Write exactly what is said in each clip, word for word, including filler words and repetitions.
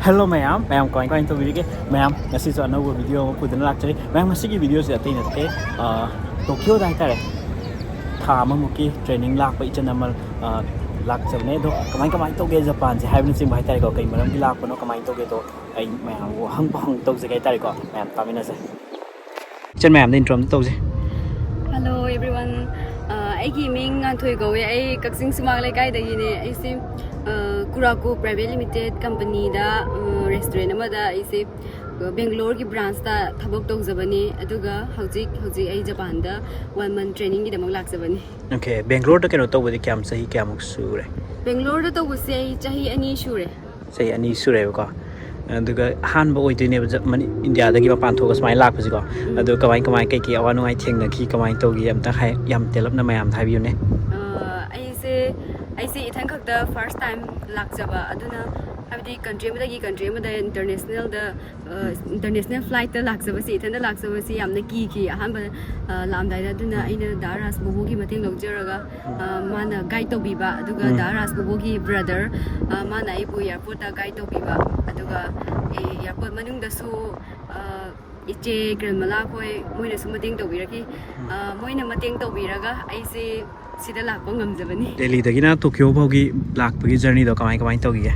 Hello ꯃꯌꯥꯝ, ꯃꯌꯥꯝ ꯀꯃꯥꯏ ꯀꯃꯥꯏꯅ ꯇꯧꯕꯤꯔꯤꯒꯦ? ꯃꯌꯥꯝ ꯉꯁꯤꯁꯨ ꯑꯅꯧꯕ ꯚꯤꯗꯤꯑꯣ ꯑꯃ ꯄꯨꯗꯨꯅ ꯂꯥꯛꯆꯔꯤ꯫ ꯃꯌꯥꯝ ꯉꯁꯤꯒꯤ ꯚꯤꯗꯤꯑꯣꯁꯦ ꯑꯇꯩ ꯅꯠꯇꯦ, ꯑ, ꯇꯣꯀꯤꯌꯣꯗ ꯍꯥꯏꯇꯥꯔꯦ, ꯊꯥ ꯑꯃꯃꯨꯛꯀꯤ ꯇ꯭ꯔꯦꯅꯤꯡ ꯂꯥꯛꯄ ꯏꯆꯟ ꯑꯃ, ꯑ, ꯂꯥꯛꯆꯕꯅꯦ꯫ ꯑꯗꯣ ꯀꯃꯥꯏ ꯀꯃꯥꯏꯅ ꯇꯧꯒꯦ ꯖꯄꯥꯟꯁꯦ ꯍꯥꯏꯕꯅꯆꯤꯡꯕ ꯍꯥꯏꯇꯥꯔꯦꯀꯣ, ꯀꯩ ꯃꯔꯝꯒꯤ ꯂꯥꯛꯄꯅꯣ, ꯀꯃꯥꯏꯅ ꯇꯧꯒꯦꯗꯣ ꯑꯩ ꯃꯌꯥꯝꯕꯨ ꯍꯪꯕ ꯍꯪ ꯇꯧꯖꯒꯦ ꯍꯥꯏꯇꯥꯔꯦꯀꯣ꯫ ꯃꯌꯥꯝ ꯇꯥꯃꯤꯟꯅꯁꯦ꯫ ꯏꯆꯟ ꯃꯌꯥꯝꯗ ꯏꯟꯇ꯭ꯔꯣ ꯑꯝꯇ ꯇꯧꯁꯦ꯫ Hello everyone. ꯑ, ꯑꯩꯒꯤ ꯃꯤꯡ ꯉꯥꯟꯊꯣꯏ ꯀꯧꯋꯦ꯫ ꯑꯩ ꯀꯛꯆꯤꯡ ꯁꯨꯃꯥꯡ ꯂꯩꯀꯥꯏꯗꯒꯤꯅꯦ꯫ ꯑꯩꯁꯦ, ꯑ, ꯀꯨꯔꯥꯀꯣ Private Limited companyꯗ, ꯑ, restaurant ꯑꯃꯗ ꯑꯩꯁꯦ, ꯑ, ꯕꯦꯡꯒ꯭ꯂꯣꯔꯒꯤ branchꯇ ꯊꯕꯛ ꯇꯧꯖꯕꯅꯦ꯫ ꯑꯗꯨꯒ ꯍꯧꯖꯤꯛ, ꯍꯧꯖꯤꯛ ꯑꯩ ꯖꯄꯥꯟꯗ one month trainingꯒꯤꯗꯃꯛ ꯂꯥꯛꯆꯕꯅꯤ꯫ Okay, ꯕꯦꯡꯒ꯭ꯂꯣꯔꯗ ꯀꯩꯅꯣ ꯇꯧꯕꯗꯤ ꯀꯌꯥꯝ, ꯆꯍꯤ ꯀꯌꯥꯃꯨꯛ ꯁꯨꯔꯦ? ꯕꯦꯡꯒ꯭ꯂꯣꯔꯗ ꯇꯧꯕꯁꯦ ꯑꯩ ꯆꯍꯤ ꯑꯅꯤ ꯁꯨꯔꯦ꯫ ꯆꯍꯤ ꯑꯅꯤ ꯁꯨꯔꯦꯕꯀꯣ꯫ ꯑꯗꯨꯒ ꯑꯍꯥꯟꯕ ꯑꯣꯏꯗꯣꯏꯅꯦꯕ ꯖ-, ꯃꯅꯤ-, ꯏꯟꯗꯤꯌꯥꯗꯒꯤ ꯃꯄꯥꯟ ꯊꯣꯛꯑꯒ ꯁꯨꯃꯥꯏꯅ ꯂꯥꯛꯄꯁꯤꯀꯣ꯫ ꯎꯝ꯫ ꯑꯗꯣ ꯀꯃꯥꯏ ꯀꯃꯥꯏ ꯀꯩꯀꯩ ꯑꯋꯥ ꯅꯨꯡꯉꯥꯏ ꯊꯦꯡꯅꯈꯤ, ꯀꯃꯥꯏꯅ ꯇꯧꯈꯤ ꯑꯝꯇ ꯍꯥꯏ-, ꯌꯥꯝ ꯇꯦꯜꯂꯞꯅ ꯃꯌꯥꯝꯗ ꯍꯥꯏꯕꯤꯌꯨꯅꯦ꯫ ꯑ, ꯑꯩꯁꯦ, ꯑꯩꯁꯦ ꯏꯊꯟ ꯈꯛꯇ first time ꯂꯥꯛꯆꯕ꯫ ꯑꯗꯨꯅ ꯍꯥꯏꯕꯗꯤ country ꯑꯃꯗꯒꯤ country ꯑꯃꯗ internationalꯗ, ꯑ, international flightꯇ ꯂꯥꯛꯆꯕꯁꯤ, ꯏꯊꯟꯗ ꯂꯥꯛꯆꯕꯁꯤ ꯌꯥꯝꯅ ꯀꯤꯈꯤ ꯑꯍꯥꯟꯕ, ꯑ, ꯂꯥꯛꯑꯝꯗꯥꯏꯗ꯫ ꯑꯗꯨꯅ ꯎꯝ꯫ ꯑꯩꯅ ꯗꯥ ꯔꯥꯖ ꯕꯣꯕꯣꯒꯤ ꯃꯇꯦꯡ ꯂꯧꯖꯔꯒ, ꯎꯝ꯫ ꯑ, ꯃꯥꯅ guide ꯇꯧꯕꯤꯕ, ꯑꯗꯨꯒ ꯎꯝ꯫ ꯗꯥ ꯔꯥꯖ ꯕꯣꯕꯣꯒꯤ brother, ꯑ, ꯃꯥꯅ ꯑꯩꯕꯨ airportꯇ guide ꯇꯧꯕꯤꯕ, ꯑꯗꯨꯒ, ꯑꯦ, airport ꯃꯅꯨꯡꯗꯁꯨ, ꯑ, ꯏꯆꯦ ꯀ꯭ꯔꯦꯃꯂꯥ ꯈꯣꯏ ꯃꯣꯏꯅꯁꯨ ꯃꯇꯦꯡ ꯇꯧꯕꯤꯔꯛꯈꯤ꯫ ꯎꯝ꯫ ꯑ, ꯃꯣꯏꯅ ꯃꯇꯦꯡ ꯇꯧꯕꯤꯔꯒ ꯑꯩꯁꯦ ꯁꯤꯗ ꯂꯥꯛꯄ ꯉꯝꯖꯕꯅꯤ꯫ ꯗꯦꯜꯂꯤꯗꯒꯤꯅ ꯇꯣꯀꯤꯌꯣ ꯐꯥꯎꯒꯤ ꯂꯥꯛꯄꯒꯤ journeyꯗꯣ ꯀꯃꯥꯏ ꯀꯃꯥꯏ ꯇꯧꯈꯤꯒꯦ?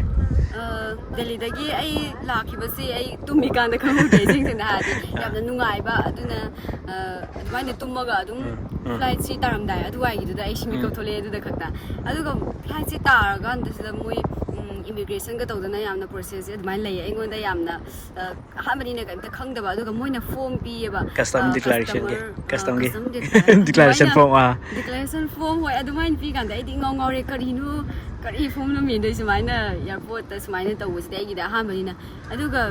ꯑ, ꯗꯦꯜꯂꯤꯗꯒꯤ ꯑꯩ ꯂꯥꯛꯈꯤꯕꯁꯤ ꯑꯩ ꯇꯨꯝꯃꯤꯀꯥꯟꯗ ꯈꯪꯍꯧꯗ꯭ꯔꯦ, ꯏꯁꯦꯡ ꯁꯦꯡꯅ ꯍꯥꯏꯔꯗꯤ꯫ ꯑꯥ꯫ ꯌꯥꯝꯅ ꯅꯨꯡꯉꯥꯏꯕ, ꯑꯗꯨꯅ, ꯑ, ꯑꯗꯨꯃꯥꯏꯅ ꯇꯨꯝꯃꯒ ꯑꯗꯨꯝ ꯎꯝ, ꯎꯝ꯫ Flightꯁꯤ ꯇꯥꯔꯝꯗꯥꯏ ꯑꯗꯨꯋꯥꯏꯒꯤꯗꯨꯗ ꯑꯩ ꯁꯤ ꯃꯤꯀꯞ ꯎꯝ꯫ ꯊꯣꯛꯂꯛꯑꯦ ꯑꯗꯨꯗ ꯈꯛꯇ꯫ ꯑꯗꯨꯒ flightꯁꯤ ꯇꯥꯔꯀꯥꯟꯗꯁꯤꯗ ꯃꯣꯏ, ꯎꯝ, immigrationꯒ ꯇꯧꯗꯅ ꯌꯥꯝꯅ processꯁꯦ ꯑꯗꯨꯃꯥꯏꯅ ꯂꯩꯌꯦ꯫ ꯑꯩꯉꯣꯟꯗ ꯌꯥꯝꯅ, ꯑ, ꯑꯍꯥꯟꯕꯅꯤꯅ ꯀꯩꯝꯇ ꯈꯪꯗꯕ, ꯑꯗꯨꯒ ꯃꯣꯏꯅ form ꯄꯤꯌꯦꯕ꯫ Custom ꯑ, declarationꯒꯤ, customer, ꯑ, customꯒꯤ custom declaration꯫ Declaration ꯑꯗꯨꯃꯥꯏꯅ form, ꯍꯣꯏ꯫ Declaration form, ꯍꯣꯏ, ꯑꯗꯨꯃꯥꯏꯅ ꯄꯤꯀꯥꯟꯗ ꯑꯩꯗꯤ ꯏꯉꯥꯎ ꯉꯥꯎꯔꯦ, "ꯀꯔꯤꯅꯣ, ꯀꯔꯤ formꯅꯣ ꯃꯦꯟꯗꯣꯏ ꯁꯨꯃꯥꯏꯅ airportꯇ ꯁꯨꯃꯥꯏꯅ ꯇꯧꯕꯁꯤꯗꯤ?" ꯑꯩꯒꯤꯗꯤ ꯑꯍꯥꯟꯕꯅꯤꯅ꯫ ꯑꯗꯨꯒ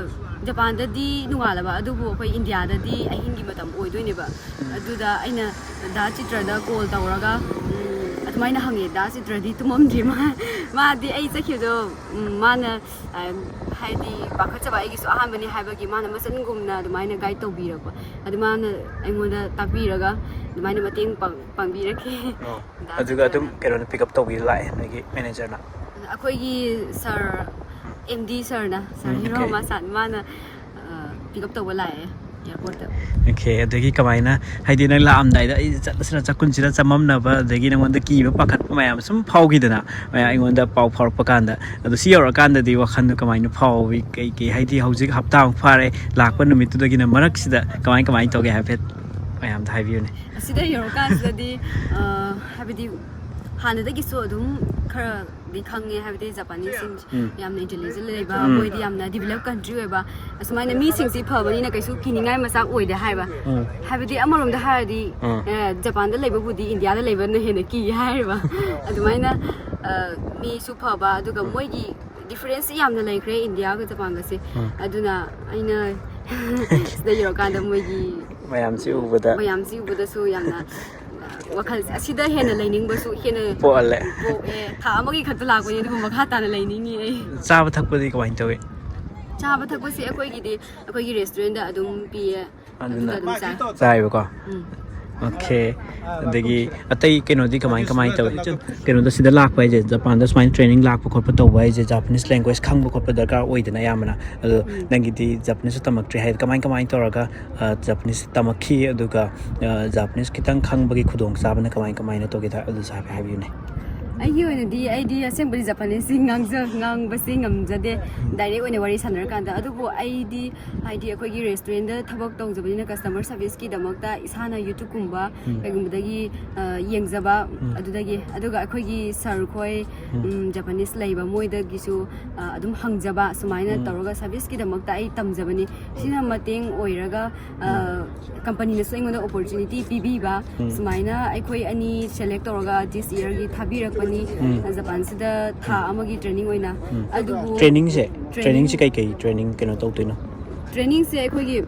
ꯖꯄꯥꯟꯗꯗꯤ ꯅꯣꯡꯉꯥꯜꯂꯕ, ꯑꯗꯨꯕꯨ ꯑꯩꯈꯣꯏ ꯏꯟꯗꯤꯌꯥꯗꯗꯤ ꯑꯍꯤꯡꯒꯤ ꯃꯇꯝ ꯑꯣꯏꯗꯣꯏꯅꯦꯕ꯫ ꯎꯝ꯫ ꯑꯗꯨꯗ ꯑꯩꯅ ꯗꯥ ꯆꯤꯇ꯭ꯔꯗ call ꯇꯧꯔꯒ, ꯎꯝ, ꯑꯗꯨꯃꯥꯏꯅ ꯍꯪꯉꯦ꯫ ꯗꯥ ꯆꯤꯇ꯭ꯔꯗꯤ ꯇꯨꯝꯃꯝꯗ꯭ꯔꯤ꯫ ꯃꯥ, ꯃꯥꯗꯤ ꯑꯩ ꯆꯠꯈꯤꯕꯗꯣ, ꯎꯝ, ꯃꯥꯅ, ꯑ, ꯍꯥꯏꯗꯤ ꯄꯥꯈꯠꯆꯕ ꯑꯩꯒꯤꯁꯨ ꯑꯍꯥꯟꯕꯅꯤ ꯍꯥꯏꯕꯒꯤ ꯃꯥꯅ ꯃꯆꯟꯒꯨꯝꯅ ꯑꯗꯨꯃꯥꯏꯅ guide ꯇꯧꯕꯤꯔꯛꯄ꯫ ꯑꯗꯨ ꯃꯥꯅ ꯑꯩꯉꯣꯟꯗ ꯇꯥꯛꯄꯤꯔꯒ ꯑꯗꯨꯃꯥꯏꯅ ꯃꯇꯦꯡ ꯄꯥꯡ-, ꯄꯥꯡꯕꯤꯔꯛꯈꯤ꯫ ꯑꯣ, ꯗꯥ ꯑꯗꯨꯒ ꯑꯗꯨꯝ ꯆꯤꯇ꯭ꯔꯅ꯫ ꯀꯩꯅꯣꯅ pick up ꯇꯧꯕꯤ ꯂꯥꯛꯑꯦ, ꯅꯣꯏꯒꯤ managerꯅ? ꯑꯩꯈꯣꯏꯒꯤ sir, ꯎꯝ꯫ ꯑꯦꯝ ꯗꯤ ꯁꯔꯅ, ꯁꯥꯔ ꯎꯝ, ꯍꯤꯔꯣ okay. ꯃꯥꯁꯥꯟ, ꯃꯥꯅ ꯄꯤꯛ ꯑꯞ ꯇꯧꯕ ꯂꯥꯛꯑꯦ ꯑꯦꯌꯥꯔꯄꯣꯔꯠꯇ꯫ ꯑꯣꯀꯦ, ꯑꯗꯒꯤ ꯀꯃꯥꯏꯅ, ꯍꯥꯏꯗꯤ ꯅꯪ ꯂꯥꯛꯑꯝꯗꯥꯏꯗ ꯑꯩ ꯆꯠꯂꯁꯤꯔ ꯆꯠꯀꯨꯟꯁꯤꯔ ꯆꯃꯝꯅꯕ, ꯑꯗꯒꯤ ꯅꯉꯣꯟꯗ ꯀꯤꯕ ꯄꯥꯈꯠꯄ ꯃꯌꯥꯝ ꯁꯨꯝ ꯐꯥꯎꯈꯤꯗꯅ, ꯃꯌꯥꯝ ꯑꯩꯉꯣꯟꯗ ꯄꯥꯎ ꯐꯥꯎꯔꯛꯄ ꯀꯥꯟꯗ, ꯑꯗꯣ ꯁꯤ ꯌꯧꯔꯀꯥꯟꯗꯗꯤ ꯋꯥꯈꯜꯗꯣ ꯀꯃꯥꯏꯅ ꯐꯥꯎꯏ? ꯀꯩ ꯀꯩ, ꯍꯥꯏꯗꯤ ꯍꯧꯖꯤꯛ ꯍꯞꯇꯥꯃꯨꯛ ꯐꯥꯔꯦ ꯂꯥꯛꯄ ꯅꯨꯃꯤꯠꯇꯨꯗꯒꯤꯅ ꯃꯔꯛꯁꯤꯗ ꯀꯃꯥꯏ ꯀꯃꯥꯏꯅ ꯇꯧꯒꯦ ꯍꯥꯏꯐꯦꯠ ꯃꯌꯥꯝꯗ ꯍꯥꯏꯕꯤꯌꯨꯅꯦ꯫ ꯑꯁꯤꯗ ꯌꯧꯔꯀꯥꯟꯁꯤꯗꯗꯤ ꯑ, ꯍꯥꯏꯕꯗꯤ ꯍꯥꯟꯅꯗꯒꯤꯁꯨ ꯑꯗꯨꯝ ꯈꯔꯗꯤ ꯈꯪꯉꯦ, ꯍꯥꯏꯕꯗꯤ ꯖꯄꯥꯅꯤꯁꯁꯤꯡ ꯎꯝ. ꯌꯥꯝꯅ ꯏꯟꯇꯦꯂꯤꯖꯦꯟ ꯂꯩꯕ, ꯎꯝ. ꯃꯣꯏꯗꯤ ꯌꯥꯝꯅ ꯗꯤꯕꯂꯞ ꯀꯟꯇ꯭ꯔꯤ ꯑꯣꯏꯕ, ꯑꯁꯨꯃꯥꯏꯅ ꯃꯤꯁꯤꯡꯁꯤ ꯐꯕꯅꯤꯅ ꯀꯩꯁꯨ ꯀꯤꯅꯤꯡꯉꯥꯏ ꯃꯆꯥꯛ ꯑꯣꯏꯗꯦ ꯍꯥꯏꯕ꯫ ꯎꯝ. ꯍꯥꯏꯕꯗꯤ ꯑꯃꯔꯣꯝꯗ ꯍꯥꯏꯔꯗꯤ ꯎꯝ. ꯑ, ꯖꯄꯥꯟꯗ ꯂꯩꯕꯕꯨꯗꯤ ꯏꯟꯗꯤꯌꯥꯗ ꯂꯩꯕꯅ ꯍꯦꯟꯅ ꯀꯤ ꯍꯥꯏꯔꯤꯕ꯫ ꯑꯗꯨꯃꯥꯏꯅ ꯑ, ꯃꯤꯁꯨ ꯐꯕ, ꯑꯗꯨꯒ ꯃꯣꯏꯒꯤ ꯗꯤꯐ꯭ꯔꯦꯟꯁꯁꯤ ꯌꯥꯝꯅ ꯂꯩꯈ꯭ꯔꯦ ꯏꯟꯗꯤꯌꯥꯒ ꯖꯄꯥꯟꯒꯁꯦ꯫ ꯎꯝ. ꯑꯗꯨꯅ ꯑꯩꯅ ꯁꯤꯗ ꯌꯧꯔꯀꯥꯟꯗ ꯃꯣꯏꯒꯤ ꯃꯌꯥꯝꯁꯤ ꯎꯕꯗ ꯃꯌꯥꯝꯁꯤ ꯎꯕꯗꯁꯨ ꯌꯥꯝꯅ ꯋꯥꯈꯜ ꯑꯁꯤꯗ ꯍꯦꯟꯅ ꯂꯩꯅꯤꯡꯕꯁꯨ ꯍꯦꯟꯅ ꯄꯣꯛꯍꯜꯂꯦ꯫ ꯄꯣꯛꯑꯦ꯫ ꯊꯥ ꯑꯃꯒꯤ ꯈꯛꯇ ꯂꯥꯛꯄꯅꯤ, ꯑꯗꯨꯕꯨ ꯃꯈꯥ ꯇꯥꯅ ꯂꯩꯅꯤꯡꯉꯤ ꯑꯩ꯫ ꯆꯥꯕ ꯊꯛꯄꯗꯤ ꯀꯃꯥꯏꯅ ꯇꯧꯏ? ꯆꯥꯕ ꯊꯛꯄꯁꯦ ꯑꯩꯈꯣꯏꯒꯤꯗꯤ ꯑꯩꯈꯣꯏꯒꯤ ꯔꯦꯁꯇꯨꯔꯦꯟꯗ ꯑꯗꯨꯝ ꯄꯤꯌꯦ, ꯑꯗꯨꯗ ꯑꯗꯨꯅ ꯑꯗꯨꯝ ꯆꯥꯏ꯫ ꯆꯥꯏꯕꯀꯣ꯫ ꯎꯝ. ꯑꯣꯀꯦ, ꯑꯗꯒꯤ ꯑꯇꯩ ꯀꯩꯅꯣꯗꯤ ꯀꯃꯥꯏ ꯀꯃꯥꯏꯅ ꯇꯧꯏ? ꯀꯩꯅꯣꯗ ꯁꯤꯗ ꯂꯥꯛꯄ ꯍꯥꯏꯁꯦ, ꯖꯄꯥꯟꯗ ꯁꯨꯃꯥꯏꯅ ꯇ꯭ꯔꯦꯅꯤꯡ ꯂꯥꯛꯄ ꯈꯣꯠꯄ ꯇꯧꯕ ꯍꯥꯏꯁꯦ, ꯖꯄꯥꯅꯤꯁ ꯂꯦꯡꯒ꯭ꯋꯦꯖ ꯈꯪꯕ ꯈꯣꯠꯄ ꯗꯔꯀꯥꯔ ꯑꯣꯏꯗꯅ ꯑꯌꯥꯝꯕꯅ꯫ ꯑꯗꯣ ꯎꯝ. ꯅꯪꯒꯤꯗꯤ ꯖꯄꯥꯅꯤꯁꯁꯨ ꯇꯝꯃꯛꯇ꯭ꯔꯤ ꯍꯥꯏ, ꯀꯃꯥꯏ ꯀꯃꯥꯏꯅ ꯇꯧꯔꯒ ꯖꯄꯥꯅꯤꯁ ꯇꯝꯃꯛꯈꯤ, ꯑꯗꯨꯒ ꯖꯄꯥꯅꯤꯁ ꯈꯤꯇꯪ ꯈꯪꯕꯒꯤ ꯈꯨꯗꯣꯡꯆꯥꯕꯅ ꯀꯃꯥꯏ ꯀꯃꯥꯏꯅ ꯇꯧꯒꯦ? ꯑꯗꯨꯁꯨ ꯍꯥꯏꯐꯦꯠ ꯍꯥꯏꯕꯤꯌꯨꯅꯦ꯫ ꯑꯩꯒꯤ ꯑꯣꯏꯅꯗꯤ ꯑꯩꯗꯤ ꯑꯁꯦꯡꯕꯗꯤ ꯖꯄꯥꯅꯤꯁꯁꯤ ꯉꯥꯡꯖ ꯉꯥꯡꯕꯁꯤ ꯉꯝꯖꯗꯦ, ꯗꯥꯏꯔꯦꯛ ꯑꯣꯏꯅ ꯋꯥꯔꯤ ꯁꯥꯟꯅꯔꯀꯥꯟꯗ꯫ ꯑꯗꯨꯕꯨ ꯑꯩꯗꯤ ꯍꯥꯏꯗꯤ ꯑꯩꯈꯣꯏꯒꯤ ꯔꯦꯁꯇꯨꯔꯦꯟꯗ ꯊꯕꯛ ꯇꯧꯖꯕꯅꯤꯅ ꯀꯁꯇꯃꯔ ꯁꯔꯚꯤꯁꯀꯤꯗꯃꯛꯇ ꯏꯁꯥꯅ ꯌꯨꯇ꯭ꯌꯨꯕꯀꯨꯝꯕ ꯎꯝ. ꯀꯩꯒꯨꯝꯕꯗꯒꯤ ꯑ, ꯌꯦꯡꯖꯕ, ꯎꯝ. ꯑꯗꯨꯗꯒꯤ, ꯑꯗꯨꯒ ꯑꯩꯈꯣꯏꯒꯤ ꯁꯥꯔ ꯈꯣꯏ ꯎꯝ. ꯎꯝ, ꯖꯄꯥꯅꯤꯁ ꯂꯩꯕ, ꯃꯣꯏꯗꯒꯤꯁꯨ ꯑ, ꯑꯗꯨꯝ ꯍꯪꯖꯕ, ꯁꯨꯃꯥꯏꯅ ꯎꯝ. ꯇꯧꯔꯒ ꯁꯔꯚꯤꯁꯀꯤꯗꯃꯛꯇ ꯑꯩ ꯇꯝꯖꯕꯅꯤ꯫ ꯁꯤꯅ ꯃꯇꯦꯡ ꯑꯣꯏꯔꯒ ꯑ, ꯀꯝꯄꯅꯤꯅꯁꯨ ꯑꯩꯉꯣꯟꯗ ꯑꯣꯄꯣꯔꯆꯨꯅꯤꯇꯤ ꯄꯤꯕꯤꯕ, ꯎꯝ. ꯁꯨꯃꯥꯏꯅ ꯑꯩꯈꯣꯏ ꯑꯅꯤ ꯁꯦꯂꯦꯛ ꯇꯧꯔꯒ ꯗꯤꯁ ꯏꯌꯔꯒꯤ ꯊꯥꯕꯤꯔꯛꯄꯅꯤ꯫ ꯎꯝ. ꯖꯄꯥꯟꯁꯤꯗ ꯊꯥ ꯑꯃꯒꯤ ꯇ꯭ꯔꯦꯅꯤꯡ ꯑꯣꯏꯅ꯫ ꯎꯝ. ꯑꯗꯨꯕꯨ ꯇ꯭ꯔꯦꯅꯤꯡꯁꯦ, ꯇ꯭ꯔꯦꯅꯤꯡ- ꯇ꯭ꯔꯦꯅꯤꯡꯁꯦ ꯀꯩꯀꯩ ꯇ꯭ꯔꯦꯅꯤꯡ ꯀꯩꯅꯣ ꯇꯧꯗꯣꯏꯅꯣ? ꯇ꯭ꯔꯦꯅꯤꯡꯁꯦ ꯑꯩꯈꯣꯏꯒꯤ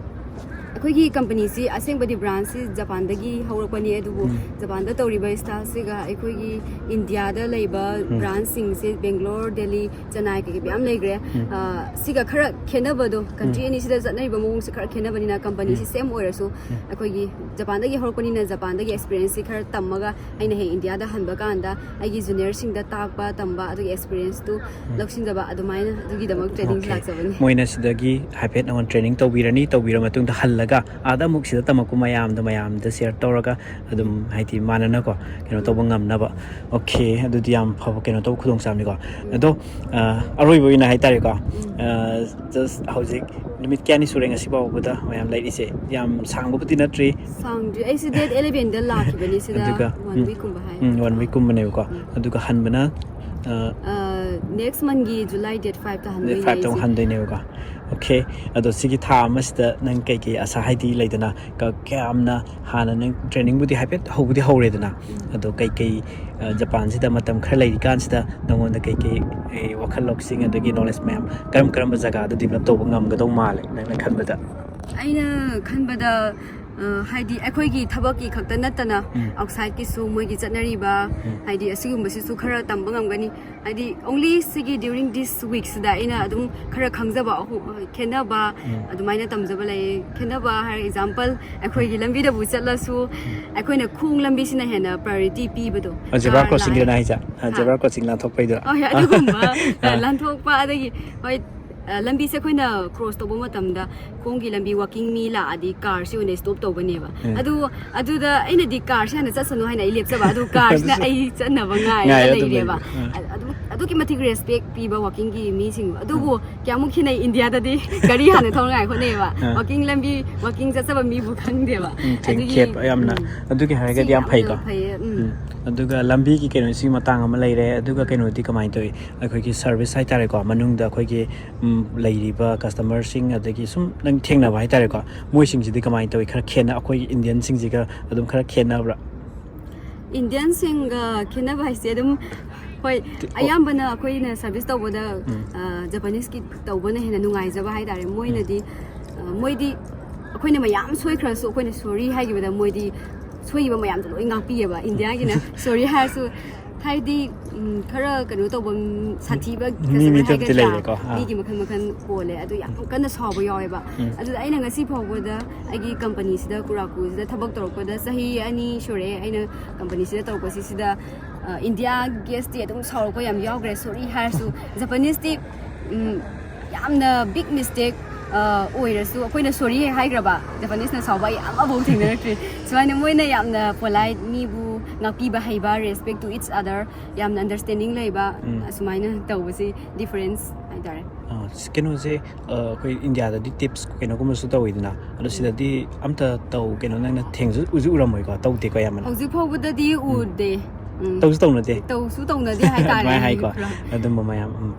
ꯑꯩꯈꯣꯏꯒꯤ ꯀꯝꯄꯅꯤꯁꯤ ꯑꯁꯦꯡꯕꯗꯤ ꯕ꯭ꯔꯥꯟꯁꯁꯤ ꯖꯄꯥꯟꯗꯒꯤ ꯍꯧꯔꯛꯄꯅꯤ, ꯑꯗꯨꯕꯨ ꯖꯄꯥꯟꯗ ꯇꯧꯔꯤꯕ ꯁ꯭ꯇꯥꯏꯜꯁꯤꯒ ꯑꯩꯈꯣꯏꯒꯤ ꯏꯟꯗꯤꯌꯥꯗ ꯂꯩꯕ ꯕ꯭ꯔꯥꯟꯁꯁꯤꯡꯁꯦ, ꯕꯦꯡꯒ꯭ꯂꯣꯔ, ꯗꯦꯜꯂꯤ, ꯆꯦꯟꯅꯥꯏ, ꯀꯩꯀꯩ ꯃꯌꯥꯝ ꯂꯩꯈ꯭ꯔꯦ꯫ ꯑ, ꯁꯤꯒ ꯈꯔ ꯈꯦꯠꯅꯕꯗꯣ, ꯀꯟꯇ꯭ꯔꯤ ꯑꯅꯤꯁꯤꯗ ꯆꯠꯅꯔꯤꯕ ꯃꯑꯣꯡꯁꯦ ꯈꯔ ꯈꯦꯠꯅꯕꯅꯤꯅ, ꯀꯝꯄꯅꯤꯁꯤ ꯁꯦꯝ ꯑꯣꯏꯔꯁꯨ ꯑꯩꯈꯣꯏꯒꯤ ꯖꯄꯥꯟꯗꯒꯤ ꯍꯧꯔꯛꯄꯅꯤꯅ ꯖꯄꯥꯟꯗꯒꯤ ꯑꯦꯛꯁꯄꯤꯔꯤꯌꯦꯟꯁꯁꯤ ꯈꯔ ꯇꯝꯃꯒ ꯑꯩꯅ ꯍꯌꯦꯡ ꯏꯟꯗꯤꯌꯥꯗ ꯍꯟꯕ ꯀꯥꯟꯗ ꯑꯩꯒꯤ ꯖꯨꯅꯤꯌꯔꯁꯤꯡꯗ ꯇꯥꯛꯄ ꯇꯝꯕ, ꯑꯗꯨꯒꯤ ꯑꯦꯛꯁꯄꯤꯔꯤꯌꯦꯟꯁꯇꯨ ꯂꯧꯁꯤꯟꯖꯕ, ꯑꯗꯨꯃꯥꯏꯅ ꯑꯗꯨꯒꯤꯗꯃꯛ ꯇ꯭ꯔꯦꯅꯤꯡ Okay. ꯂꯥꯛꯆꯕꯅꯤ꯫ ꯃꯣꯏꯅ ꯁꯤꯗꯒꯤ ꯍꯥꯏꯐꯦꯠ ꯅꯉꯣꯟꯗ ꯇ꯭ꯔꯦꯅꯤꯡ ꯇꯧꯕꯤꯔꯅꯤ, ꯇꯧꯕꯤꯔ ꯃꯇꯨꯡꯗ ꯍꯜꯂꯒ ꯑꯥꯗ ꯑꯃꯨꯛ ꯁꯤꯗ ꯇꯝꯃꯛꯄ ꯃꯌꯥꯝꯗꯣ ꯃꯌꯥꯝꯗ ꯁꯤꯌꯔ ꯇꯧꯔꯒ ꯑꯗꯨꯝ ꯍꯥꯏꯗꯤ ꯃꯥꯟꯅꯅꯀꯣ ꯀꯩꯅꯣ ꯇꯧꯕ ꯉꯝꯅꯕ꯫ Okay, ꯑꯗꯨꯗꯤ ꯌꯥꯝ ꯐꯕ ꯀꯩꯅꯣ ꯇꯧꯕ ꯈꯨꯗꯣꯡꯆꯥꯕꯅꯤꯀꯣ꯫ ꯑꯗꯣ ꯑ, ꯑꯔꯣꯏꯕ ꯑꯣꯏꯅ ꯍꯥꯏꯇꯥꯔꯦꯀꯣ, just ꯍꯧꯖꯤꯛ ꯅꯨꯃꯤꯠ ꯀꯌꯥꯅꯤ ꯁꯨꯔꯦ ꯉꯁꯤ ꯐꯥꯎꯕꯗ ꯃꯌꯥꯝ ꯂꯩꯔꯤꯁꯦ? ꯌꯥꯝ ꯁꯥꯡꯕꯕꯨꯗꯤ ꯅꯠꯇ꯭ꯔꯤ꯫ ꯁꯥꯡꯗ꯭ꯔꯤ, ꯑꯩꯁꯦ ꯗꯦꯠ ꯑꯦꯂꯦꯚꯦꯟꯗ ꯂꯥꯛꯈꯤꯕꯅꯤ ꯁꯤꯗ꯫ ꯑꯗꯨꯒ, ꯋꯥꯟ ꯎꯝ, ꯋꯤꯛꯀꯨꯝꯕ ꯍꯥꯏ꯫ ꯎꯝ, ꯋꯥꯟ ꯋꯤꯛꯀꯨꯝꯕꯅꯦꯕꯀꯣ꯫ ꯑꯗꯨꯒ ꯍꯟꯕꯅ, ꯑ, ꯅꯦꯛꯁ ꯃꯟꯒꯤ ꯖꯨꯂꯥꯏ ꯗꯦꯠ ꯐꯥꯏꯚꯇ ꯗꯦꯠ ꯍꯟꯗꯣꯏꯅꯦ ꯐꯥꯏꯚꯇ ꯑꯃꯨꯛ ꯑꯩꯁꯦ꯫ ꯍꯟꯗꯣꯏꯅꯦꯕꯀꯣ꯫ Okay, ꯑꯗꯣ ꯁꯤꯒꯤ ꯊꯥ ꯑꯃꯁꯤꯗ ꯅꯪ ꯀꯩꯀꯩ ꯑꯁꯥ, ꯍꯥꯏꯗꯤ ꯂꯩꯗꯅ, ꯀ-, ꯀꯌꯥꯝꯅ ꯍꯥꯟꯅ ꯅꯪ ꯇ꯭ꯔꯦꯅꯤꯡꯕꯨꯗꯤ ꯍꯥꯏꯐꯦꯠ ꯍꯧꯕꯨꯗꯤ ꯍꯧꯔꯦꯗꯅ, ꯑꯗꯣ ꯀꯩꯀꯩ, ꯑ, ꯖꯄꯥꯟꯁꯤꯗ ꯃꯇꯝ ꯈꯔ ꯂꯩꯔꯤꯀꯥꯟꯁꯤꯗ ꯅꯉꯣꯟꯗ ꯀꯩꯀꯩ, ꯑꯦ, ꯋꯥꯈꯜ ꯂꯧꯁꯤꯡ ꯑꯗꯒꯤ ꯅꯣꯂꯦꯖ ꯃꯌꯥꯝ ꯀꯔꯝ ꯀꯔꯝꯕ ꯖꯒꯥꯗ ꯗꯤꯕꯂꯞ ꯇꯧꯕ ꯉꯝꯒꯗꯧ ꯃꯥꯜꯂꯦ ꯅꯪꯅ ꯈꯟꯕꯗ? ꯑꯩꯅ ꯈꯟꯕꯗ, ꯑ, ꯍꯥꯏꯗꯤ ꯑꯩꯈꯣꯏꯒꯤ ꯊꯕꯛꯀꯤ ꯈꯛꯇ ꯅꯠꯇꯅ, ꯎꯝ. ꯑꯥꯎꯠꯁꯥꯏꯠꯀꯤꯁꯨ ꯃꯣꯏꯒꯤ ꯆꯠꯅꯔꯤꯕ, ꯎꯝ. ꯍꯥꯏꯗꯤ ꯑꯁꯤꯒꯨꯝꯕꯁꯤꯁꯨ ꯈꯔ ꯇꯝꯕ ꯉꯝꯒꯅꯤ꯫ ꯍꯥꯏꯗꯤ only ꯁꯤꯒꯤ during this weekꯁꯤꯗ ꯑꯩꯅ ꯑꯗꯨꯝ ꯈꯔ ꯈꯪꯖꯕ ꯑꯍꯨ-, ꯈꯦꯠꯅꯕ, ꯎꯝ. ꯑꯗꯨꯃꯥꯏꯅ ꯇꯝꯖꯕ ꯂꯩ꯫ ꯈꯦꯠꯅꯕ ꯍꯥꯏꯔ, ꯑꯦꯛꯖꯥꯝꯄꯜ, ꯑꯩꯈꯣꯏꯒꯤ ꯂꯝꯕꯤꯗꯕꯨ ꯆꯠꯂꯁꯨ ꯑꯩꯈꯣꯏꯅ ꯈꯣꯡ ꯂꯝꯕꯤꯁꯤꯅ ꯍꯦꯟꯅ priority ꯄꯤꯕꯗꯣ꯫ ꯑ, ꯖꯦꯕ꯭ꯔꯥ ꯀꯥꯔ ꯀ꯭ꯔꯣꯁꯤꯡꯒꯤꯗꯅ ꯂꯥꯛꯑꯦ꯫ ꯍꯥꯏꯁꯦ? ꯑ, ꯍꯥ? ꯖꯦꯕ꯭ꯔꯥ ꯀ꯭ꯔꯣꯁꯤꯡ ꯂꯥꯟꯊꯣꯛꯄꯩꯗꯨꯔꯣ? ꯑꯣ, ꯍꯣꯏ, ꯑꯗꯨꯒꯨꯝꯕ, ꯑ. ꯂꯥꯟꯊꯣꯛꯄ, ꯑꯗꯒꯤ, ꯍꯣꯏ, ꯑ, ꯂꯝꯕꯤꯁꯦ ꯑꯩꯈꯣꯏꯅ ꯀ꯭ꯔꯣꯁ ꯇꯧꯕ ꯃꯇꯝꯗ ꯈꯣꯡꯒꯤ ꯂꯝꯕꯤ ꯋꯥꯀꯤꯡ ꯃꯤ ꯂꯥꯛꯑꯗꯤ ꯀꯥꯔꯁꯤ ꯑꯣꯏꯅ ꯁ꯭ꯇꯣꯞ ꯇꯧꯒꯅꯦꯕ꯫ ꯎꯝ. ꯑꯗꯨ, ꯑꯗꯨꯗ ꯑꯩꯅꯗꯤ ꯀꯥꯔꯁꯤ ꯍꯥꯟꯅ ꯆꯠꯁꯅꯨ ꯍꯥꯏꯅ ꯑꯩ ꯂꯦꯞꯆꯕ, ꯑꯗꯨ ꯀꯥꯔꯁꯤꯅ ꯑꯗꯨꯁꯨ ꯑꯩ ꯆꯠꯅꯕ ꯉꯥꯏꯔꯒ ꯉꯥꯏꯔ ꯑꯗꯨꯝ ꯂꯩꯔꯦꯕ꯫ ꯂꯩꯕ. ꯑꯥ. ꯑ-, ꯑꯗꯨ, ꯑꯗꯨꯛꯀꯤ ꯃꯇꯤꯛ ꯔꯦꯁꯄꯦꯛ ꯄꯤꯕ ꯋꯥꯀꯤꯡꯒꯤ ꯃꯤꯁꯤꯡ꯫ ꯑꯗꯨꯕꯨ ꯀꯌꯥꯃꯨꯛ ꯈꯦꯠꯅꯩ, ꯏꯟꯗꯤꯌꯥꯗꯗꯤ ꯒꯥꯔꯤ ꯍꯥꯟꯅ ꯊꯧꯅꯉꯥꯏ ꯍꯣꯠꯅꯩꯌꯦꯕ꯫ ꯑꯥ. ꯋꯥꯀꯤꯡ ꯂꯝꯕꯤ, ꯋꯥꯀꯤꯡ ꯆꯠꯆꯕ ꯃꯤꯕꯨ ꯈꯪꯗꯦꯕ꯫ ꯎꯝ, ꯑꯗꯨꯒꯤ, ꯊꯦꯡꯈꯦꯞ ꯌꯥꯝꯅ. ꯎꯝ. ꯑꯗꯨꯒꯤ ꯍꯥꯏꯔꯒꯗꯤ ꯁꯤ ꯌꯥꯝ ꯐꯩꯀꯣ. ꯌꯥꯝꯅ ꯐꯩꯌꯦ, ꯎꯝ. ꯎꯝ. ꯑꯗꯨꯒ ꯂꯝꯕꯤꯒꯤ ꯀꯩꯅꯣꯁꯤ ꯃꯇꯥꯡ ꯑꯃ ꯂꯩꯔꯦ, ꯑꯗꯨꯒ ꯀꯩꯅꯣꯗꯤ ꯀꯃꯥꯏꯅ ꯇꯧꯏ? ꯑꯩꯈꯣꯏꯒꯤ ꯁꯔꯚꯤꯁ ꯍꯥꯏꯇꯥꯔꯦꯀꯣ, ꯃꯅꯨꯡꯗ ꯑꯩꯈꯣꯏꯒꯤ, ꯎꯝ, ꯂꯩꯔꯤꯕ ꯀꯁꯇꯃꯔꯁꯤꯡ, ꯑꯗꯒꯤ ꯁꯨꯝ ꯅꯪ ꯊꯦꯡꯅꯕ ꯍꯥꯏꯇꯥꯔꯦꯀꯣ, ꯃꯣꯏꯁꯤꯡꯁꯤꯗꯤ ꯀꯃꯥꯏꯅ ꯇꯧꯏ? ꯈꯔ ꯈꯦꯠꯅ-, ꯑꯩꯈꯣꯏꯒꯤ ꯏꯟꯗꯤꯌꯟꯁꯤꯡꯁꯤꯒ ꯑꯗꯨꯝ ꯈꯔ ꯈꯦꯠꯅꯕ꯭ꯔꯥ? ꯏꯟꯗꯤꯌꯟꯁꯤꯡꯒ ꯈꯦꯠꯅꯕ ꯍꯥꯏꯁꯦ ꯑꯗꯨꯝ, ꯍꯣꯏ, ꯇꯤ-, ꯑꯣ. ꯑꯌꯥꯝꯕꯅ ꯑꯩꯈꯣꯏꯅ ꯁꯔꯚꯤꯁ ꯇꯧꯕꯗ, ꯎꯝ. ꯑ, ꯖꯄꯥꯅꯤꯁꯀꯤ ꯇꯧꯕꯅ ꯍꯦꯟꯅ ꯅꯨꯡꯉꯥꯏꯖꯕ ꯍꯥꯏꯇꯥꯔꯦ꯫ ꯃꯣꯏꯅꯗꯤ, ꯑ, ꯃꯣꯏꯗꯤ ꯑꯩꯈꯣꯏꯅ ꯃꯌꯥꯝ ꯁꯣꯏꯈ꯭ꯔꯁꯨ ꯑꯩꯈꯣꯏꯅ ꯁꯣꯔꯤ ꯍꯥꯏꯈꯤꯕꯗ ꯃꯣꯏꯗꯤ ꯁꯣꯏꯈꯤꯕ ꯃꯌꯥꯝꯗꯣ ꯂꯣꯏ ꯉꯥꯛꯄꯤꯌꯦꯕ꯫ ꯏꯟꯗꯤꯌꯥꯒꯤꯅ ꯁꯣꯔꯤ ꯍꯥꯏꯔꯁꯨ ꯍꯥꯏꯗꯤ ꯎꯝ, ꯈꯔ ꯀꯩꯅꯣ ꯇꯧꯕ ꯎꯝ, ꯁꯥꯊꯤꯕ ꯃꯤ- ꯃꯤ ꯃꯤꯗꯕꯨꯗꯤ ꯂꯩꯔꯦꯀꯣ꯫ ꯑꯥ꯫ ꯃꯤꯒꯤ ꯃꯈꯜ ꯃꯈꯜ ꯄꯣꯜꯂꯦ꯫ ꯑꯗꯨ ꯌꯥꯝ ꯀꯟꯅ ꯁꯥꯎꯕ ꯌꯥꯎꯋꯦꯕ꯫ ꯎꯝ꯫ ꯑꯗꯨꯗ ꯑꯩꯅ ꯉꯁꯤ ꯐꯥꯎꯕꯗ ꯑꯩꯒꯤ ꯀꯝꯄꯅꯤꯁꯤꯗ, ꯀꯨꯔꯥꯀꯨꯁꯤꯗ ꯊꯕꯛ ꯇꯧꯔꯛꯄꯗ ꯆꯍꯤ ꯑꯅꯤ ꯁꯨꯔꯦ ꯑꯩꯅ ꯀꯝꯄꯅꯤꯁꯤꯗ ꯇꯧꯔꯛꯄꯁꯤ ꯁꯤꯗ ꯏꯟꯗꯤꯌꯥ ꯒꯦꯁꯇꯤ ꯑꯗꯨꯝ ꯁꯥꯎꯔꯛꯄ ꯌꯥꯝ ꯌꯥꯎꯈ꯭ꯔꯦ꯫ ꯁꯣꯔꯤ ꯍꯥꯏꯔꯁꯨ ꯖꯄꯥꯅꯤꯁꯇꯤ ꯎꯝ, ꯌꯥꯝꯅ ꯕꯤꯛ ꯃꯤꯁꯇꯦꯛ ꯑꯣꯏꯔꯁꯨ ꯑꯩꯈꯣꯏꯅ ꯁꯣꯔꯤ ꯍꯦꯛ ꯍꯥꯏꯈ꯭ꯔꯕ ꯖꯄꯥꯅꯤꯁꯅ ꯁꯥꯎꯕ ꯑꯩ ꯑꯃꯐꯥꯎ ꯊꯦꯡꯅꯔꯛꯇ꯭ꯔꯤ꯫ ꯁꯨꯃꯥꯏꯅ ꯃꯣꯏꯅ ꯌꯥꯝꯅ ꯄꯣꯂꯥꯏꯠ, ꯃꯤꯕꯨ ꯉꯥꯛꯄꯤꯕ ꯍꯩꯕ, respect to each other, ꯌꯥꯝꯅ ꯑꯟꯗꯔꯁꯇꯦꯟꯗꯤꯡ ꯂꯩꯕ, ꯎꯝ꯫ ꯑꯁꯨꯃꯥꯏꯅ ꯇꯧꯕꯁꯤ ꯗꯤꯐꯔꯦꯟꯁ ꯍꯥꯏꯇꯥꯔꯦ꯫ ꯑꯥ, ꯀꯩꯅꯣꯁꯦ, ꯑꯥ, ꯑꯩꯈꯣꯏ ꯏꯟꯗꯤꯌꯥꯗꯗꯤ ꯇꯤꯞꯁ ꯀꯩꯅꯣꯒꯨꯝꯕꯁꯨ ꯇꯧꯋꯤꯗꯅ, ꯑꯗꯣ ꯁꯤꯗꯗꯤ ꯑꯝꯇ ꯇꯧ ꯀꯩꯅꯣ ꯅꯪꯅ ꯊꯦꯡꯁꯨ ꯎꯁꯨ ꯎꯔꯝꯃꯣꯏꯀꯣ, ꯇꯧꯗꯦꯀꯣ ꯑꯌꯥꯝꯕꯅ? ꯍꯧꯖꯤꯛ ꯐꯥꯎꯕꯗꯗꯤ ꯎꯗꯦ꯫ ꯎꯝ꯫ ꯇꯧꯁꯨ ꯇꯧꯅꯗꯦ? ꯇꯧꯁꯨ ꯇꯧꯅꯗꯦ ꯍꯥꯏꯇꯥꯔꯦ꯫ ꯑꯗꯨꯃꯥꯏꯅ ꯍꯥꯏꯀꯣ꯫ ꯄꯨꯔꯥ꯫ ꯑꯗꯨꯝꯕ ꯃꯌꯥꯝ, ꯎꯝ꯫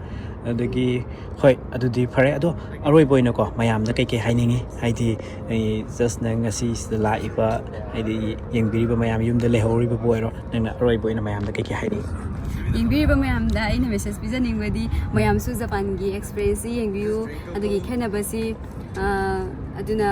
ꯑꯗꯒꯤ ꯍꯣꯏ, ꯑꯗꯨꯗꯤ ꯐꯔꯦ꯫ ꯑꯗꯣ ꯑꯔꯣꯏꯕ ꯑꯣꯏꯅꯀꯣ, ꯃꯌꯥꯝꯗ ꯀꯩꯀꯩ ꯍꯥꯏꯅꯤꯡꯉꯤ? ꯍꯥꯏꯗꯤ ꯑꯩ ꯖꯁ ꯅꯪ ꯉꯁꯤ ꯁꯤꯗ ꯂꯥꯛꯏꯕ, ꯍꯥꯏꯗꯤ ꯌꯦꯡꯕꯤꯔꯤꯕ ꯃꯌꯥꯝ, ꯌꯨꯝꯗ ꯂꯩꯍꯧꯔꯤꯕꯕꯨ ꯑꯣꯏꯔꯣ, ꯅꯪꯅ ꯑꯔꯣꯏꯕ ꯑꯣꯏꯅ ꯃꯌꯥꯝꯗ ꯀꯩꯀꯩ ꯍꯥꯏꯅꯤꯡꯉꯤ? ꯌꯦꯡꯕꯤꯔꯤꯕ ꯃꯌꯥꯝꯗ ꯑꯩꯅ ꯃꯦꯁꯦꯖ ꯄꯤꯖꯅꯤꯡꯕꯗꯤ ꯃꯌꯥꯝꯁꯨ ꯖꯄꯥꯟꯒꯤ ꯑꯦꯛꯁꯄꯤꯔꯦꯟꯁꯁꯤ ꯌꯦꯡꯕꯤꯌꯨ꯫ ꯑꯗꯨꯒꯤ ꯈꯦꯠꯅꯕꯁꯤ ꯑ, ꯑꯗꯨꯅ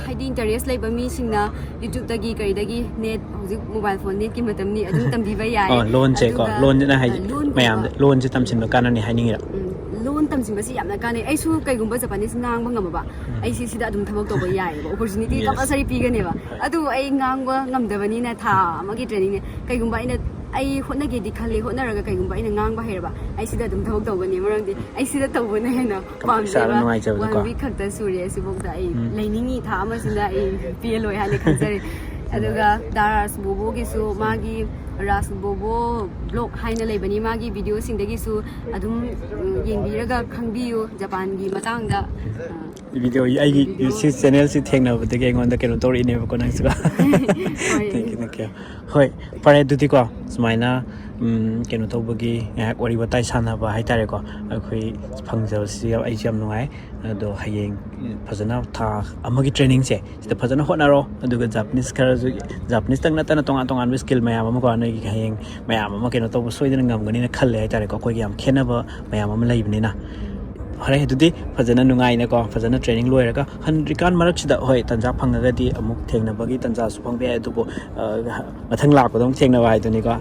ꯍꯥꯏꯗꯤ ꯏꯟꯇꯔꯦꯁ ꯂꯩꯕ ꯃꯤꯁꯤꯡꯅ ꯌꯨꯇ꯭ꯌꯨꯕꯇꯒꯤ ꯀꯩꯗꯒꯤ, ꯅꯦꯠ, ꯍꯧꯖꯤꯛ ꯃꯣꯕꯥꯏꯜ ꯐꯣꯟ ꯅꯦꯠꯀꯤ ꯃꯇꯝꯅꯤ, ꯑꯗꯨꯝ ꯇꯝꯕꯤꯕ ꯌꯥꯏ꯫ ꯑꯣ, ꯂꯣꯟꯁꯦꯀꯣ, ꯑꯗꯨꯒ, ꯂꯣꯟꯁꯤꯅ ꯑ, ꯍꯥꯏꯗꯤ ꯂꯣꯟꯒꯨꯝꯕ ꯃꯌꯥꯝꯗ ꯂꯣꯟꯁꯦ ꯇꯝꯁꯤꯟꯕ ꯀꯥꯟꯅꯅꯤ ꯍꯥꯏꯅꯤꯡꯉꯤꯔꯣ? ꯎꯝ, ꯂꯣꯟ ꯇꯝꯁꯤꯟꯕꯁꯤ ꯌꯥꯝꯅ ꯀꯥꯟꯅꯩ꯫ ꯑꯩꯁꯨ ꯀꯩꯒꯨꯝꯕ ꯖꯄꯥꯅꯤꯁ ꯉꯥꯡꯕ ꯉꯝꯃꯕ, ꯑꯩꯁꯦ ꯁꯤꯗ ꯑꯗꯨꯝ ꯊꯕꯛ ꯇꯧꯕ ꯌꯥꯏꯑꯕ, ꯑꯣꯄꯣꯔꯆꯨꯅꯤꯇꯤ Yes. ꯀꯝꯄꯜꯁꯔꯤ ꯄꯤꯒꯅꯦꯕ꯫ ꯑꯗꯨ ꯑꯩ ꯉꯥꯡꯕ ꯉꯝꯗꯕꯅꯤꯅ ꯊꯥ ꯑꯃꯒꯤ ꯇ꯭ꯔꯦꯅꯤꯡꯅꯦ꯫ ꯀꯩꯒꯨꯝꯕ ꯑꯩꯅ, ꯑꯩ ꯍꯣꯠꯅꯒꯦꯗꯤ ꯈꯜꯂꯤ, ꯍꯣꯠꯅꯔꯒ ꯀꯩꯒꯨꯝꯕ ꯑꯩꯅ ꯉꯥꯡꯕ ꯍꯩꯔꯕ, ꯑꯩ ꯁꯤꯗ ꯑꯗꯨꯝ ꯊꯕꯛ ꯇꯧꯒꯅꯤ꯫ ꯃꯔꯝꯗꯤ ꯑꯩ ꯁꯤꯗ ꯇꯧꯕꯅ ꯍꯦꯟꯅ ꯀꯝꯐꯣꯔꯠ ꯏꯁꯥꯗ ꯄꯥꯝꯖꯩꯕ꯫ ꯅꯨꯡꯉꯥꯏꯖꯕꯗꯣꯀꯣ꯫ One week ꯈꯛꯇ ꯁꯨꯔꯦ ꯑꯁꯤꯐꯥꯎꯗ ꯑꯩ ꯎꯝ꯫ ꯂꯩꯅꯤꯡꯉꯤ꯫ ꯊꯥ ꯑꯃꯁꯤꯗ ꯑꯩ ꯄꯦꯜꯂꯣꯏ ꯍꯥꯏꯅ ꯈꯟꯖꯔꯦ꯫ ꯑꯗꯨꯒ ꯗꯥ ꯔꯥꯖ ꯕꯣꯕꯣꯒꯤꯁꯨ ꯃꯥꯒꯤ ꯔꯥꯖ ꯕꯣꯕꯣ ꯕ꯭ꯂꯣꯛ ꯍꯥꯏꯅ ꯂꯩꯕꯅꯤ, ꯃꯥꯒꯤ ꯚꯤꯗꯤꯑꯣꯁꯤꯡꯗꯒꯤꯁꯨ ꯑꯗꯨꯝ ꯎꯝ, ꯌꯦꯡꯕꯤꯔꯒ ꯈꯪꯕꯤꯌꯨ ꯖꯄꯥꯟꯒꯤ ꯃꯇꯥꯡꯗ꯫ ꯑ, ꯚꯤꯗꯤꯑꯣ ꯑꯩꯒꯤ ꯚꯤꯗꯤꯑꯣ ꯁꯤ ꯆꯦꯅꯦꯜꯁꯤ ꯊꯦꯡꯅꯕꯗꯒꯤ ꯑꯩꯉꯣꯟꯗ ꯀꯩꯅꯣ ꯇꯧꯔꯛꯏꯅꯦꯕꯀꯣ ꯅꯪꯁꯨ꯫ ꯍꯣꯏ꯫ Thank you, thank you. ꯍꯣꯏ, ꯐꯔꯦ ꯑꯗꯨꯗꯤꯀꯣ, ꯁꯨꯃꯥꯏꯅ ꯎꯝ, ꯀꯩꯅꯣ ꯇꯧꯕꯒꯤ ꯉꯥꯏꯍꯥꯛ ꯋꯥꯔꯤ ꯋꯥꯇꯥꯏ ꯁꯥꯟꯅꯕ ꯍꯥꯏꯇꯥꯔꯦꯀꯣ, ꯑꯩꯈꯣꯏ ꯐꯪꯖꯕꯁꯤ ꯌꯥꯝ, ꯑꯩꯁꯨ ꯌꯥꯝ ꯅꯨꯡꯉꯥꯏ꯫ ꯑꯗꯣ ꯍꯌꯦꯡ ꯐꯖꯅ ꯊꯥ ꯑꯃꯒꯤ ꯇ꯭ꯔꯦꯅꯤꯡꯁꯦ ꯁꯤꯗ ꯐꯖꯅ ꯍꯣꯠꯅꯔꯣ꯫ ꯑꯗꯨꯒ ꯖꯄꯥꯅꯤꯁ ꯈꯔꯁꯨ, ꯖꯄꯥꯅꯤꯁꯇꯪ ꯅꯠꯇꯅ ꯇꯣꯉꯥꯟ ꯇꯣꯉꯥꯟꯕ ꯁ꯭ꯀꯤꯜ ꯃꯌꯥꯝ ꯑꯃꯀꯣ, ꯅꯣꯏꯒꯤ ꯍꯌꯦꯡ ꯃꯌꯥꯝ ꯑꯃ ꯀꯩꯅꯣ ꯇꯧꯕ ꯁꯣꯏꯗꯅ ꯉꯝꯒꯅꯤꯅ ꯈꯜꯂꯦ ꯍꯥꯏꯇꯥꯔꯦꯀꯣ꯫ ꯑꯩꯈꯣꯏꯒꯤ ꯌꯥꯝ ꯈꯦꯠꯅꯕ ꯃꯌꯥꯝ ꯑꯃ ꯂꯩꯕꯅꯤꯅ꯫ ꯐꯔꯦ, ꯑꯗꯨꯗꯤ ꯐꯖꯅ ꯅꯨꯡꯉꯥꯏꯅꯀꯣ, ꯐꯖꯅ training ꯂꯣꯏꯔꯒ ꯍꯟꯗ꯭ꯔꯤꯀꯥꯟ ꯃꯔꯛꯁꯤꯗ, ꯍꯣꯏ, ꯇꯟꯖꯥ ꯐꯪꯉꯒꯗꯤ ꯑꯃꯨꯛ ꯊꯦꯡꯅꯕꯒꯤ ꯇꯟꯖꯥꯁꯨ ꯐꯪꯕ ꯌꯥꯏ, ꯑꯗꯨꯕꯨ, ꯑ, ꯃꯊꯪ ꯂꯥꯛꯄꯗ ꯑꯃꯨꯛ ꯊꯦꯡꯅꯕ ꯍꯥꯏꯗꯨꯅꯤꯀꯣ꯫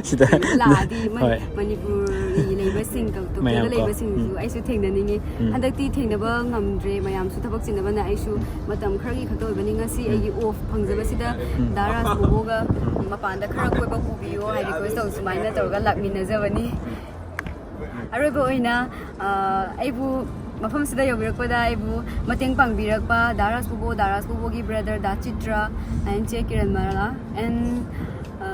ꯁꯤꯗ ꯂꯥꯛꯑꯗꯤ ꯃꯅꯤ-, ꯍꯣꯏ꯫ ꯃꯅꯤꯄꯨꯔꯒꯤ ꯂꯩꯕꯁꯤꯡ, ꯇꯣ-, ꯇꯣꯀꯤꯌꯣꯗ ꯃꯌꯥꯝ ꯀꯣ꯫ ꯂꯩꯕꯁꯤꯡꯁꯨ ꯎꯝ꯫ ꯑꯩꯁꯨ ꯊꯦꯡꯅꯅꯤꯡꯉꯤ꯫ ꯎꯝ꯫ ꯍꯟꯗꯛꯇꯤ ꯊꯦꯡꯅꯕ ꯉꯝꯗ꯭ꯔꯦ, ꯃꯌꯥꯝꯁꯨ ꯊꯕꯛ ꯆꯤꯟꯅꯕꯅ ꯑꯩꯁꯨ ꯎꯝ꯫ ꯃꯇꯝ ꯈꯔꯒꯤ ꯈꯛꯇ ꯑꯣꯏꯕꯅꯤ꯫ ꯉꯁꯤ ꯎꯝ꯫ ꯑꯩꯒꯤ off ꯐꯪꯖꯕꯁꯤꯗ ꯎꯝ꯫ ꯗꯥ ꯔꯥꯖ ꯕꯣꯕꯣꯒ ꯎꯝ꯫ ꯃꯄꯥꯟꯗ ꯈꯔ ꯀꯣꯏꯕ ꯄꯨꯕꯤꯌꯣ ꯍꯥꯏ request ꯇꯧ, ꯁꯨꯃꯥꯏꯅ ꯇꯧꯔꯒ ꯂꯥꯛꯃꯤꯟꯅꯖꯕꯅꯤ꯫ ꯑꯔꯣꯏꯕ ꯑꯣꯏꯅ, ꯑ, ꯑꯩꯕꯨ ꯃꯐꯝꯁꯤꯗ ꯌꯧꯕꯤꯔꯛꯄꯗ ꯑꯩꯕꯨ ꯃꯇꯦꯡ ꯄꯥꯡꯕꯤꯔꯛꯄ ꯗꯥ ꯔꯥꯖ ꯕꯣꯕꯣ, ꯗꯥ ꯔꯥꯖ ꯕꯣꯕꯣꯒꯤ brother ꯗꯥ ꯆꯤꯇ꯭ꯔ and ꯆꯦ ꯀꯤꯔꯟ ꯃꯂꯥ and, ꯑ,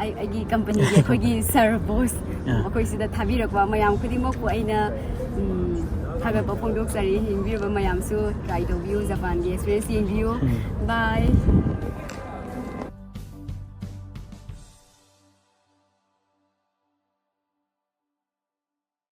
ꯑꯩ, ꯑꯩꯒꯤ company ꯒꯤ ꯑꯩꯈꯣꯏꯒꯤ sir boss, ꯑꯥ꯫ ꯃꯈꯣꯏꯁꯤꯗ ꯊꯥꯕꯤꯔꯛꯄ ꯃꯌꯥꯝ ꯈꯨꯗꯤꯡꯃꯛꯄꯨ ꯑꯩꯅ, ꯎꯝ, ꯊꯥꯒꯠꯄ ꯐꯣꯡꯗꯣꯛꯆꯔꯤ꯫ ꯌꯦꯡꯕꯤꯔꯕ ꯃꯌꯥꯝꯁꯨ try ꯇꯧꯕꯤꯌꯨ, Japan ꯒꯤ experience ꯌꯦꯡꯕꯤꯌꯨ꯫ ꯎꯝ꯫ Bye꯫